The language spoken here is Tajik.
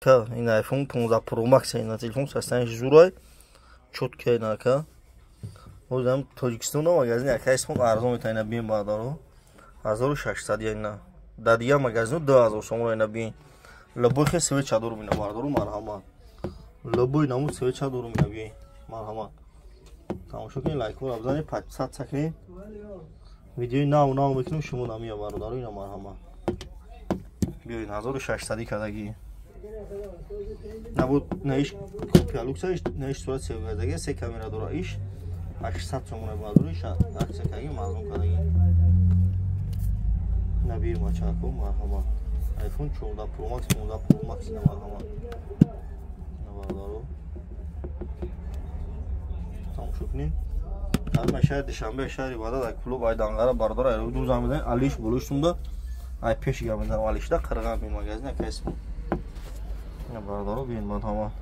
Ка ин iPhone 15 Pro Max, ина телефон состояние зурай, чётко ина ка. Озам Тоҷикистон магазин ака Исмон арзон метавонад, ина биен, бародаро. 1600 ина. Дар дигар магазино 2000 сомон, ина биен. Любой хел свеча дорум, ина, бародаро, марҳамат. Любой намуд свеча дорум, ина биен. Марҳамат. Тамошо кунед, лайкҳоро бизанед, подписаться кунед. Видеои нав нав мекунем, шумо намия, бародаро, ина марҳамат. Биёед, 1600 кардагӣ. Набуд, наиш копия люкса, наиш сурат севгадаги, се камера дора, иш 800 сомона, бародаро, иш акция кардаги, мазмун кардаги. Набир мачако, марҳамат. iPhone 14 Pro Max, 15 Pro Max, ина марҳамат. Ина, бародаро. Тамошо кунед. Ҳама шаҳри Душанбе, шаҳри Ваҳдат, ай клуб, ай Данғара, бародаро, ай ду занг мезанед, алиш болоштунда, ай пеши гап мезанам, алишда қирған бин магазин ака Исмон. Ина, бародаро, бин, марҳамат.